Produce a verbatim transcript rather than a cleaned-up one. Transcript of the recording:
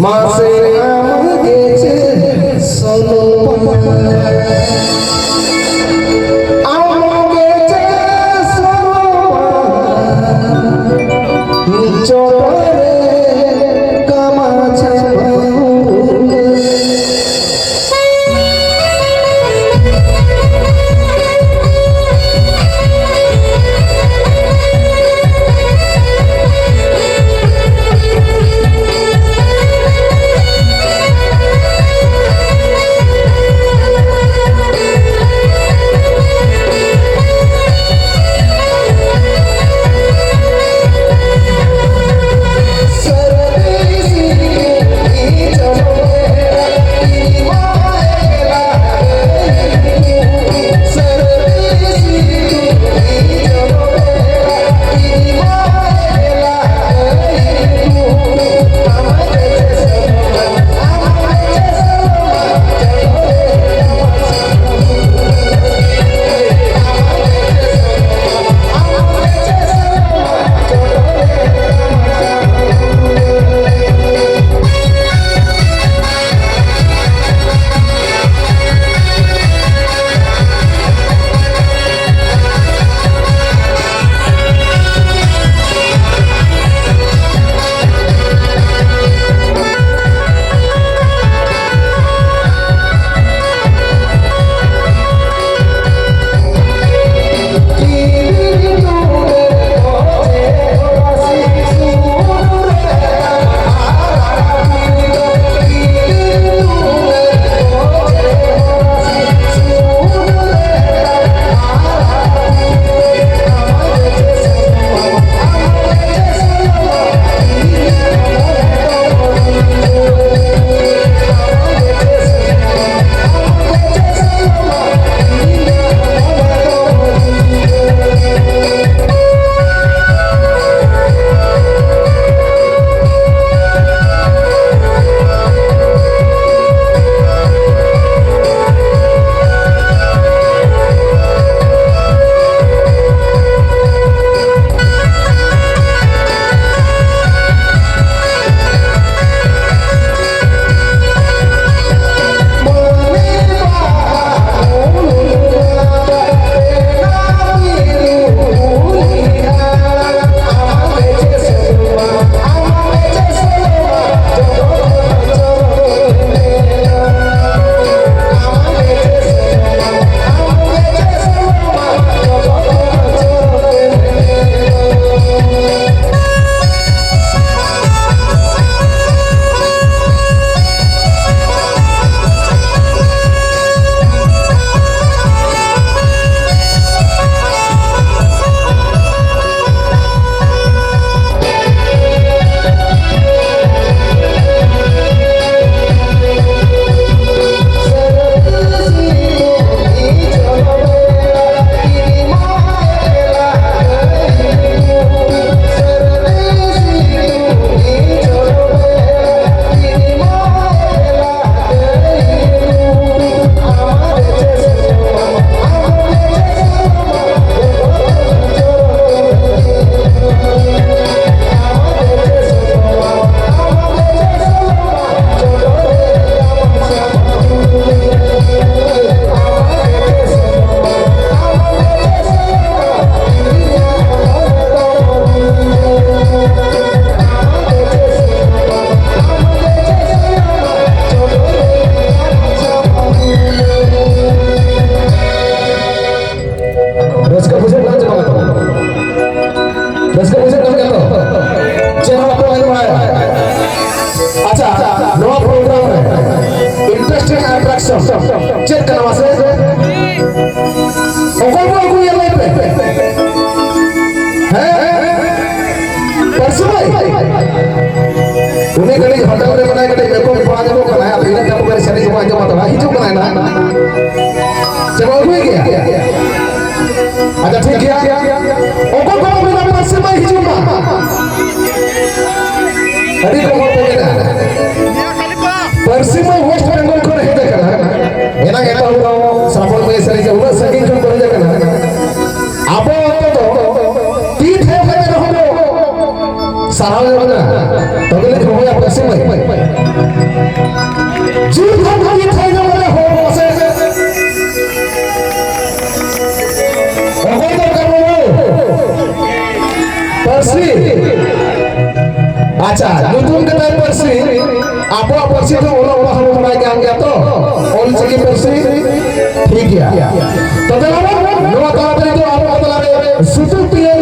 ᱢᱟᱥᱮ ᱟᱢ ᱜᱮ ᱪᱮ ᱥᱚᱞᱚᱢᱟ, ᱟᱢ ᱜᱮ ᱪᱮ ᱥᱚᱞᱚᱢᱟ, ᱪᱚᱴ ᱨᱮ ᱠᱟᱢᱟᱪᱷᱟ ᱵᱟᱹᱦᱩ᱾ ᱟᱪᱪᱷᱟ, ᱱᱚᱣᱟ program ᱨᱮ interesting attraction ᱪᱮᱫ ᱠᱟᱱᱟ ᱢᱟᱥᱮ? ᱚᱠᱚᱭ ᱠᱚ ᱟᱹᱜᱩᱭᱟ ᱞᱟᱹᱭ ᱯᱮ? ᱦᱮᱸ? ᱯᱟᱹᱨᱥᱤ ᱵᱷᱟᱭ? ᱩᱱᱤ ᱠᱟᱹᱴᱤᱡ ᱦᱳᱴᱮᱞ ᱨᱮ ᱢᱮᱱᱟᱭ, ᱠᱟᱹᱴᱤᱡ ᱢᱮᱠᱚᱯ ᱠᱚᱲᱟ ᱧᱚᱜᱚᱜ ᱠᱟᱱᱟᱭ, ᱟᱫᱚ ᱤᱱᱟᱹ ᱛᱟᱭᱚᱢ ᱠᱟᱹᱴᱤᱡ ᱥᱮᱨᱮᱧ ᱠᱚ ᱟᱸᱡᱚᱢ ᱦᱟᱛᱟᱲᱟ, ᱦᱤᱡᱩᱜ ᱠᱟᱱᱟᱭ ᱱᱟᱦᱟᱜ᱾ ᱪᱮ ᱵᱟᱢ ᱟᱹᱜᱩᱭ ᱜᱮᱭᱟ? ᱟᱪᱪᱷᱟ, ᱴᱷᱤᱠ ᱜᱮᱭᱟ᱾ ᱚᱠᱚᱭ ᱠᱚ ᱢᱮᱱᱟ ᱯᱟᱹᱨᱥᱤ ᱢᱟᱹᱭ ᱦᱤᱡᱩᱜ ᱢᱟ? ᱟᱹᱰᱤ ᱠᱚᱢ ᱦᱚᱲ ᱠᱚ ᱢᱮᱱᱟ᱾ ᱯᱟᱹᱨᱥᱤ ᱢᱟᱹᱭ West Bengal ᱠᱷᱚᱱ ᱦᱮᱡ ᱟᱠᱟᱱᱟ᱾ ᱮᱱᱟᱝ ᱮᱴᱟᱜ ᱦᱚᱲ ᱥᱨᱟᱵᱚᱱ ᱢᱟᱹᱭ ᱥᱮᱨᱮᱧ ᱠᱮᱫᱟ, ᱩᱱᱟᱹᱜ ᱥᱟᱺᱜᱤᱧ ᱠᱷᱚᱱ ᱠᱚ ᱦᱮᱡ ᱟᱠᱟᱱᱟ᱾ ᱟᱵᱚ ᱚᱱᱛᱮ ᱫᱚ ᱛᱤ ᱛᱷᱟᱭᱚ ᱠᱟᱛᱮ ᱨᱮᱦᱚᱸ ᱵᱚ ᱥᱟᱨᱦᱟᱣ ᱧᱚᱜ ᱮᱱᱟ᱾ ᱛᱚᱵᱮ ᱞᱤᱧ ᱦᱚᱦᱚᱭᱟ ᱯᱟᱹᱨᱥᱤ ᱢᱟᱹᱭ᱾ ᱡᱩᱛ ᱦᱚᱸ ᱵᱷᱟᱹᱜᱤ ᱛᱷᱟᱭᱚ ᱧᱚᱜ ᱮᱱᱟ, ᱦᱚᱲ ᱢᱟᱥᱮ᱾ ᱚᱠᱚᱭ ᱫᱚᱨᱠᱟᱨ ᱵᱟᱹᱵᱩ? ᱯᱟᱹᱨᱥᱤ᱾ ᱟᱪᱪᱷᱟ, ᱧᱩᱛᱩᱢ ᱠᱮᱫᱟᱭ ᱯᱟᱹᱨᱥᱤ᱾ ᱟᱵᱚᱣᱟᱜ ᱯᱟᱹᱨᱥᱤ ᱫᱚ ᱚᱞᱚᱜ ᱯᱟᱲᱦᱟᱣ ᱵᱚᱱ ᱵᱟᱲᱟᱭ ᱠᱟᱱ ᱜᱮᱭᱟ ᱛᱚ? ᱚᱞ ᱪᱤᱠᱤ ᱯᱟᱹᱨᱥᱤ᱾ ᱴᱷᱤᱠ ᱜᱮᱭᱟ᱾ ᱛᱚᱵᱮ ᱟᱵᱚ ᱱᱚᱣᱟ ᱛᱟᱲᱟᱛᱟᱲᱤ ᱫᱚ ᱟᱵᱚ ᱛᱟᱞᱟᱨᱮ ᱥᱩᱛᱩᱜ ᱯᱤᱭᱟᱹ